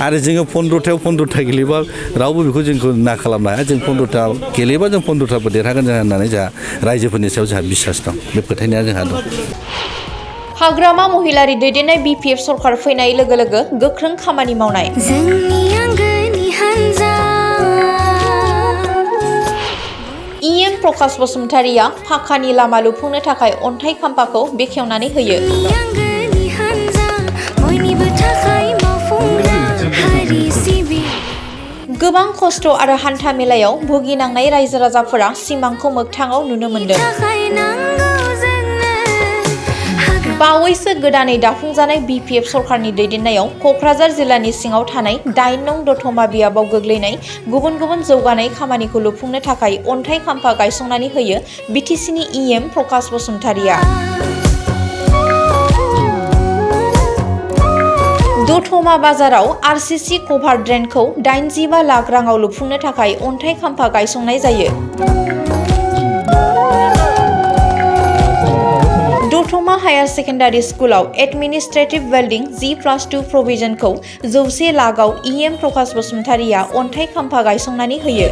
आरो जोङो 15थायाव 15था गेलेबा रावबो बेखौ जोंखौ ना खालामनो हाया जों 15था गेलेबा जों 15थाबो देरहागोन जों होननानै जोंहा रायजोफोरनि सायाव जोंहा बिसास दं बे फोथायनाया जोंहा दं। हाग्रामा महिलारि दैदेननाय BPF सरखार फैनाय लोगो लोगो गोख्रों खामानि मावनाय। EM प्रकाश बसुमतारिया फाखानि लामा लुफुंनो थाखाय अन्थाइ खाम्फाखौ बेखेवनानै होयो। गोबां खस्थ' आरो हान्था मेलायाव भुगिनांनाय रायजो राजाफोरा सिमांखौ मोगथाङाव नुनो मोनदों। बावैसो गोदानै दाफुंजानाय BPF सरखारनि दैदेननायाव क'क्राझार जिल्लानि सिङाव थानाय 8 नं दतमा बियाबाव गोग्लैनाय गुबुन गुबुन जौगानाय खामानिखौ लुफुंनो थाखाय अन्थाइ खाम्फा गायसंनानै होयो BTCनि EM प्रकाश बसुमतारिया। दतमा बाजाराव RCC कभार ड्रेनखौ 85 लाख राङाव लुफुंनो थाखाय अन्थाइ खाम्फा गायसंनाय जायो। दतमा हायार सेकेन्डारि स्कुलाव एडमिनिस्ट्रेटिभ बिल्डिं G+2 प्रभिजनखौ 100 लाखआव EM प्रकाश बसुमतारिया अन्थाइ खाम्फा गायसंनानै होयो।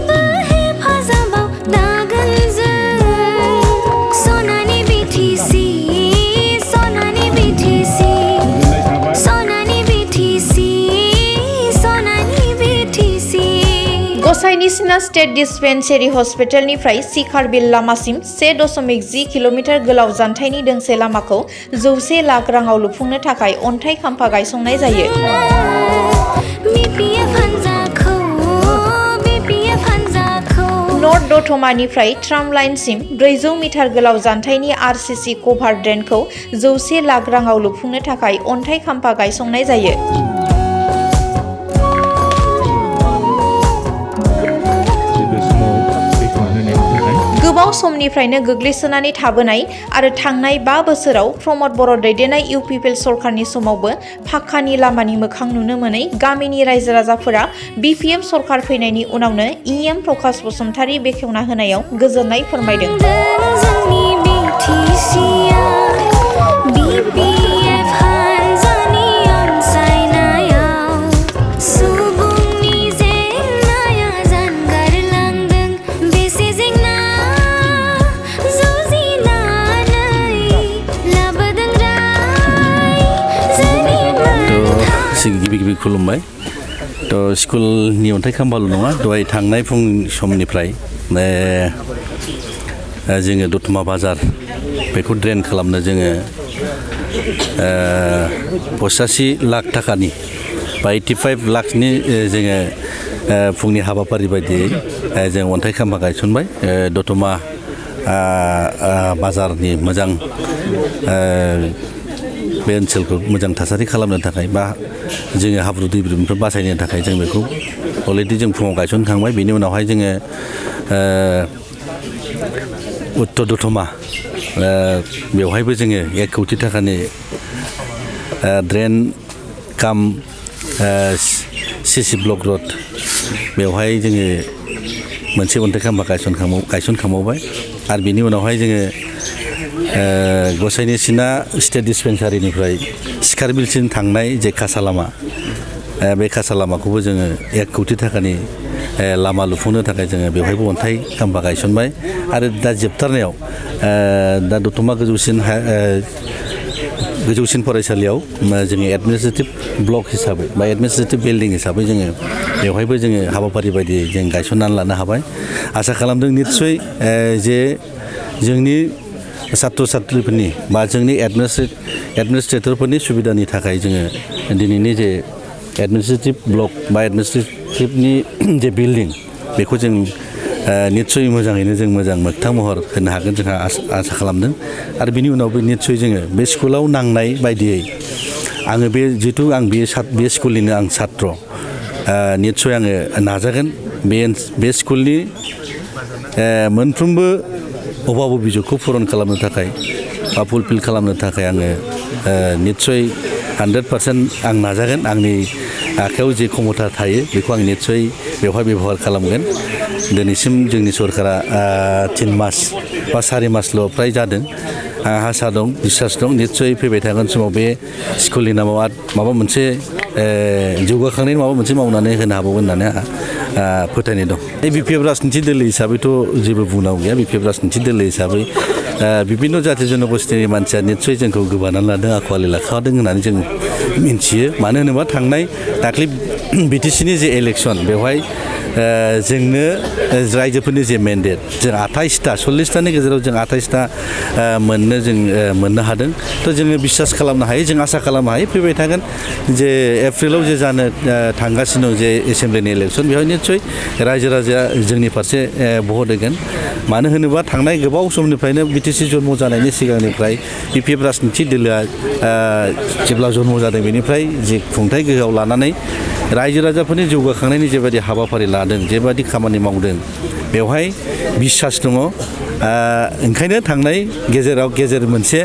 गसाइनिसिना स्टेट डिस्पेन्सेरि हस्पिटालनिफ्राय सिखारबिल लामासिम 1.0 किल'मिटार गोलाव जानथायनि दोंसे लामाखौ 100 लाख राङाव लुफुंनो थाखाय अन्थाइ खाम्फा गायसंनाय जायो। नर्थ दतमानिफ्राय ट्राम लाइनसिम 400 मिटार गोलाव जानथायनि RCC कभार ड्रेनखौ 100 लाख राङाव लुफुंनो थाखाय अन्थाइ खाम्फा गायसंनाय जायो। गोबाव समनिफ्रायनो गोग्लैसोनानै थाबोनाय आरो थांनाय 5 बोसोराव प्रमद बर' दैदेननाय UPPL सरखारनि समावबो फाक्कानि लामानि मोखां नुनो मोनै गामिनि रायजो राजाफोरा BPF सरखार फैनायनि उनावनो EM प्रकाश बसुमतारि बेखेवना होनायाव गोजोननाय फोरमायदों। गिबि खुलुमबाय थ' स्कुलनि अन्थाइ खाम्फाल' नङा दहाय थांनाय फुं समनिफ्राय जोङो दतमा बाजार बेखौ ड्रेन खालामनो जोङो 85 लाख थाखानि बा 85 लाखनि जोङो फुंनि हाबाफारि बायदियै जों अन्थाइ खाम्फा गायसनबाय दतमा बाजारनि मोजां बे ओनसोलखौ मोजां थासारि खालामनो थाखाय बा जोङो हाब्रु दैब्रुनिफ्राय बासायनो थाखाय जों बेखौ अलरेडि जों फुङाव गायसनखांबाय। बेनि उनावहाय जोङो उत्तर दतमा बेवहायबो जोङो 1 कौटि थाखानि ड्रेन काम CC ब्लक रड बेवहाय जोङो मोनसे अन्थाइ खाम्फा गायसनखांबावबाय आरो बेनि उनावहाय जोङो गसाइनिसिना स्टेट डिस्पेन्सारिनिफ्राय सिखारबिलसिम थांनाय जे कासा लामा बे कासा लामाखौबो जोङो 1 कौटि थाखानि लामा लुफुंनो थाखाय जोङो बेवहायबो अन्थाइ खाम्फा गायसनबाय आरो दा जोबथारनायाव दा दतमा गोजौसिन फरायसालियाव जोङो एडमिनिस्ट्रेटिभ ब्लक हिसाबै बा एडमिनिस्ट्रेटिभ बिल्डिं हिसाबै जोङो बेवहायबो जोङो हाबाफारि बायदियै जों गायसननानै लानो हाबाय। आसा खालामदों निस्सय जे जोंनि सात्र सात्रिफोरनि बा जोंनि एडमिनिस्ट्रेटरफोरनि सुबिदानि थाखाय जोङो दिनैनि जे एडमिनिस्ट्रेटिभ ब्लक बा एडमिनिस्ट्रेटिभनि जे बिल्डिं बेखौ जों निस्सय मोजाङैनो जों मोजां मोगथां महर होनो हागोन जोंहा आसा खालामदों आरो बिनि उनावबो निस्सय जोङो बे स्कुलाव नांनाय बायदियै आङो बे जिहेतु आं बे स्कुलनिनो आं छात्र निस्सय आङो नाजागोन बे स्कुलनि मोनफ्रोमबो अभाब अभिजगखौ पुरन खालामनो थाखाय बा फुलफिल खालामनो थाखाय आङो निस्सय 100% आं नाजागोन आंनि आखायाव जे क्षमता थायो बेखौ आं निस्सय बेवहाय बेबहार खालामगोन। दिनैसिम जोंनि सरकारा 3 मास बा 4 मासल' फ्राय जादों आंहा आसा दं बिसास दं निस्सय फैबाय थागोन समाव बे स्कुलनि नामाव माबा मोनसे जौगाखांनायनि माबा मोनसे मावनानै होनो हाबावगोन होननानै आंहा फोथायनाय दं। बिपिएफ राजनिति दोलो हिसाबैथ' जेबो बुंनांगौ गैया। बिपिएफ राजनिति दोलो हिसाबै बिभिन्न जाथि जनगोष्ठीनि मानसिया निस्सय जोंखौ गोबानानै लादों, आखुवालि लाखादों होननानै जों मिन्थियो। मानो होनोबा थांनाय दाख्लै बिटिसिनि जे इलेक्सन बेवहाय जोंनो रायजोफोरनि जे मेन्डेट जों 28टा 40टानि गेजेराव जों 28टा मोननो हादों। थ' जोङो बिसास खालामनो हायो, जों आसा खालामनो हायो फैबाय थागोन जे एप्रिलाव जे जानो थांगासिनो दं जे एसेमब्लिनि इलेक्सन बेवहाय निस्सय रायजो राजाया जोंनि फारसे भट होगोन। मानो होनोबा थांनाय गोबाव समनिफ्रायनो बिटिसि जन्म जानायनि सिगांनिफ्राय बिपिएफ राजनिति दोलोआ जेब्ला जन्म जादों बेनिफ्राय जे खुंथाय गोहोआव लानानै रायजो राजाफोरनि जौगाखांनायनि जेबायदि हाबाफारि लादों, जेबायदि खामानि मावदों बेवहाय बिसास दङ। ओंखायनो थांनाय गेजेर मोनसे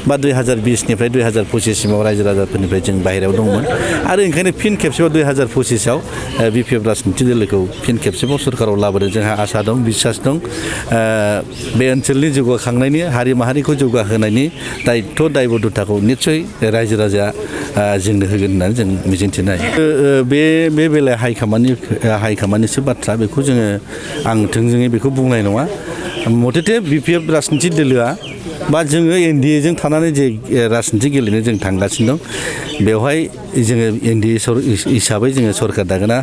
बा 2020निफ्राय 2025सिमाव रायजो राजाफोरनिफ्राय जों बाहेरायाव दंमोन आरो ओंखायनो फिन खेबसेबाव 2025आव बिपिएफ राजनिति दोलोखौ फिन खेबसेबाव सरकाराव लाबोदों। जोंहा आसा दं, बिसास दं। बे ओनसोलनि जौगाखांनायनि, हारि माहारिखौ जौगाहोनायनि दायित्व दायबद्धताखौ निस्सय रायजो राजाया जोंनो होगोन होननानै जों मिजिंथिनो हायो। बे बेलाया हाइकमान्डनिसो बाथ्रा, बेखौ जोङो आं थोंजोङै बेखौ बुंनाय नङा। मथेथे बिपिएफ राजनिति दोलोआ बा जोङो एनडिएजों थानानै जे राजनिति गेलेनो जों थांगासिनो दं बेवहाय जोङो एनडिए हिसाबै जोङो सरकार दागोना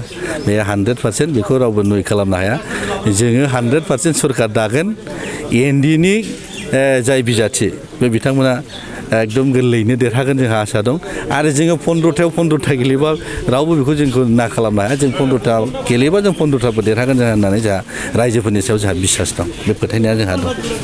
बे 100% बेखौ रावबो नुय खालामनो हाया। जोङो 100% सरकार दागोन। एनडिएनि जाय बिजाथि बे बिथांमोना एकदम गोरलैयैनो देरहागोन जोंहा आसा दं। आरो जोङो 15थायाव 15था गेलेबा रावबो बेखौ जोंखौ ना खालामनो हाया। जों 15था गेलेबा जों 15थाबो देरहागोन जोंहा होननानै जोंहा रायजोफोरनि सायाव जोंहा बिसास दं, बे फोथायनाया जोंहा दं।